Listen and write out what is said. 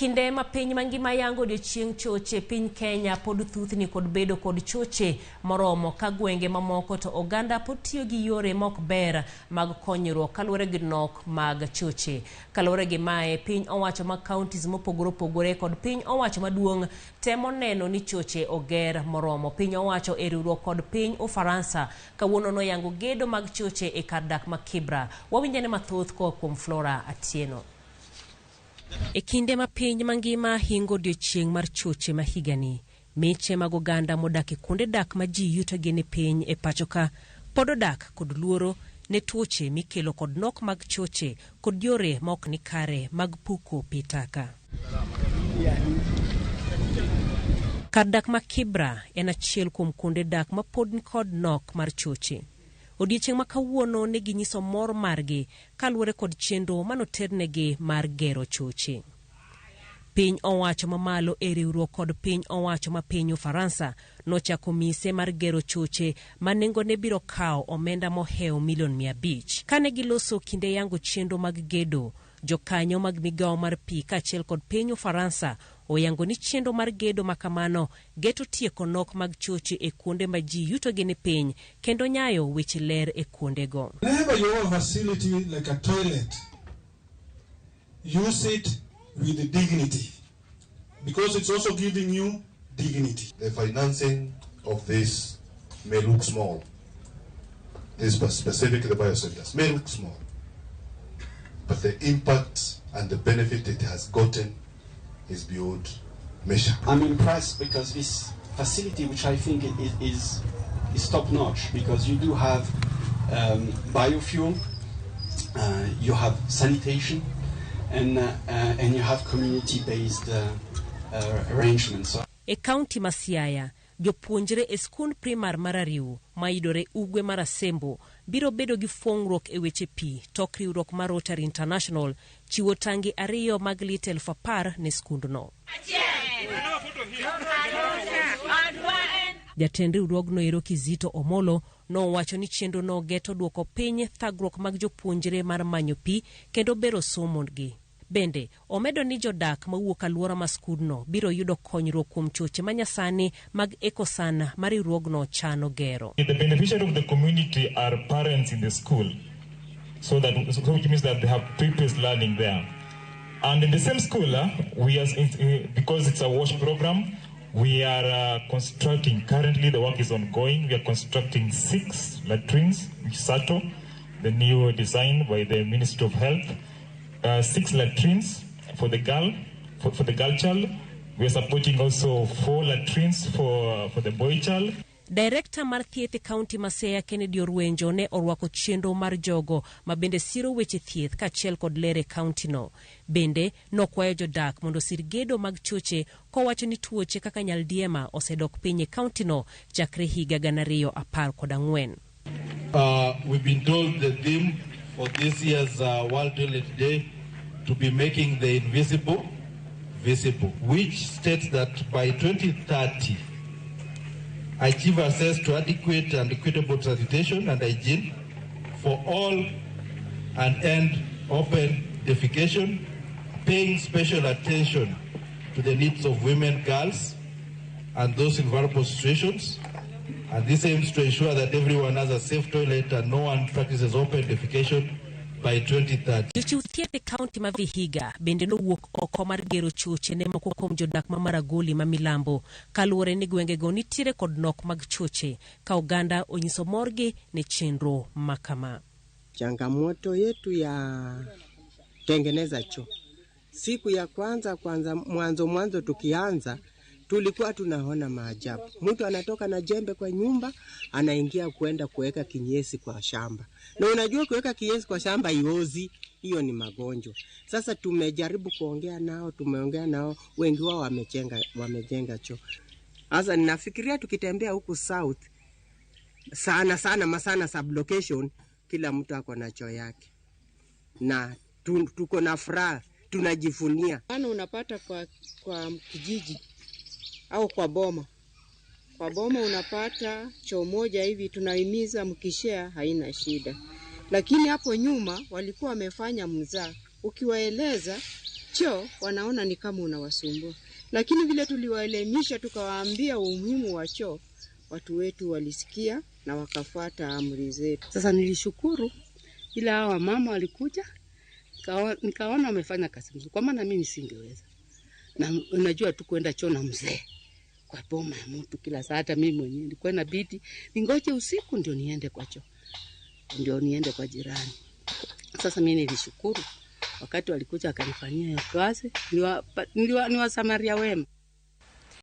Kinde ma piny mangima yango odiochieng' choche, piny Kenya pod thuthni kod bedo kod choche moromo ka gwenge mamoko to oganda pod tiyo gi yore mok ber mag konyruok kaluwore gi nok mag choche. Kaluwore gi mae, piny owacho mag counties mopogore opogore kod piny owacho maduong' temo neno ni choche oger moromo. Piny owacho e riwruok kod piny Ufaransa kawuono noyango gedo mag choche e kar dak ma Kibra. Wawinjane mathoth koa kuom Flora Atieno. E kinde ma piny mangima hingo odiochieng' mar choche ma higani, miche mag oganda modak e kuonde dak ma ji yutogi ni piny e pacho ka pod odak kod luoro ne tuoche mikelo kod nok mag choche kod yore ma ok ni kare mag puko pi taka. Kar dak ma Kibra en achiel kuom kuonde dak ma pod nikod nok mar choche. Odiochieng' ma kawuono ne ginyiso mor margi kaluwore kod chenro manoternegi mar gero choche. Piny owacho mamalo e riwruok kod piny owacho ma piny Ufaransa nochako mise mar gero choche ma nengone biro kawo omenda mohewo milion 500. Kane giloso kinde yango chenro mag gedo, jokanyo mag migawo mar pi kaachiel kod piny Ufaransa oyango ni chenro mar gedo ma kamano geto tieko nok mag choche e kuonde ma ji yutogi ni piny kendo nyayo weche ler e kuondego. Whenever you have a facility like a toilet, use it with dignity, because it's also giving you dignity. The financing of this may look small. This specific the bioshelters may look small, but the impact and the benefit it has gotten is beyond measure. I'm impressed because this facility, which I think is top notch, because you do have biofuel, you have sanitation, and you have community-based arrangements. So E kaunti ma Siaya, jopuonjre e skund primar mar Ariu mayudore ugwe mar Asembo biro bedo gi fuong'ruok e weche pi tok riwruok mar Rotary International chiwo tangi 2 mag lita 10,000 ne skundno. Jatend riwruogno ero Kizito Omolo nowacho ni chenro no geto duoko piny thagruok mag jopuonjre mar manyo pi kendo bero somo gi. Bende, omedo ni jodak mawuok alwora ma skundno biro yudo konyruok kuom choche manyasani mag Ecosan ma riwruogno chano gero. The beneficiary of the community are parents in the school, which means that they have pupils learning there. And in the same school, we are, because it's a WASH program, we are constructing, currently the work is ongoing, we are constructing 6 latrines, which SATO, the new design by the Ministry of Health. 6 latrines for the girl, for the girl child. We are supporting also 4 latrines for the boy child. Director mar thieth e kaunti ma Siaya Kennedy Orwenjo ne orwako chenro mar jogo ma bende siro weche thieth kaachiel kod ler e kaunti no. Bende nokwayo jodak mondo osir gedo mag choche kowacho ni tuoche kaka nyaldiema osedok piny e kaunti no chakre higa 2014. We've been told the theme for this year's World Toilet Day to be making the invisible visible, which states that by 2030, achieve access to adequate and equitable sanitation and hygiene for all and end open defecation, paying special attention to the needs of women, girls, and those in vulnerable situations. And this aims to ensure that everyone has a safe toilet and no one practices open defecation by 2030. Jochiw thieth e kaunti ma Vihiga bende nowuok oko mar gero choche ne moko kuom jodak ma Maragoli ma Milambo kaluwore ni gwengego nitiere kod nok mag choche ka oganda onyiso morgi ne chenro ma kama. Changamoto yetu ya tengeneza choo, siku ya kwanza mwanzo tukianza tulikuwa tunaona maajabu. Mtu anatoka na jembe kwa nyumba, anaingia kwenda kuweka kinyesi kwa shamba. Na unajua kuweka kinyesi kwa shamba iozi, hiyo ni magonjwa. Sasa tumejaribu kuongea nao, tumeongea nao, wengi wao wamejenga choo. Sasa ninafikiria tukitembea huku south sana sana Masana sublocation, kila mtu ako na choo yake. Na tuko na furaha, tunajivunia. Maana unapata kwa kijiji au kwa boma. Kwa boma unapata choo moja hivi, tunahimiza mkishare haina shida. Lakini hapo nyuma walikuwa wamefanya mzaa. Ukiwaeleza choo, wanaona ni kama unawasumbua. Lakini vile tuliwaelimisha, tukawaambia umuhimu wa choo, watu wetu walisikia na wakafuata amri zetu. Sasa nilishukuru, ila hawa wamama walikuja, nikaona wamefanya kazi mzuri, kwa maana mimi singeweza. Na unajua tu kwenda choo na mzee kwa boma ya mtu kila saa, hata mimi mwenyewe nilikuwa inabidi ningoje usiku ndio niende kwa choo, ndio niende kwa jirani. Sasa mimi nilishukuru wakati walikuja wakanifanyia hiyo kazi, ni Wasamaria wema.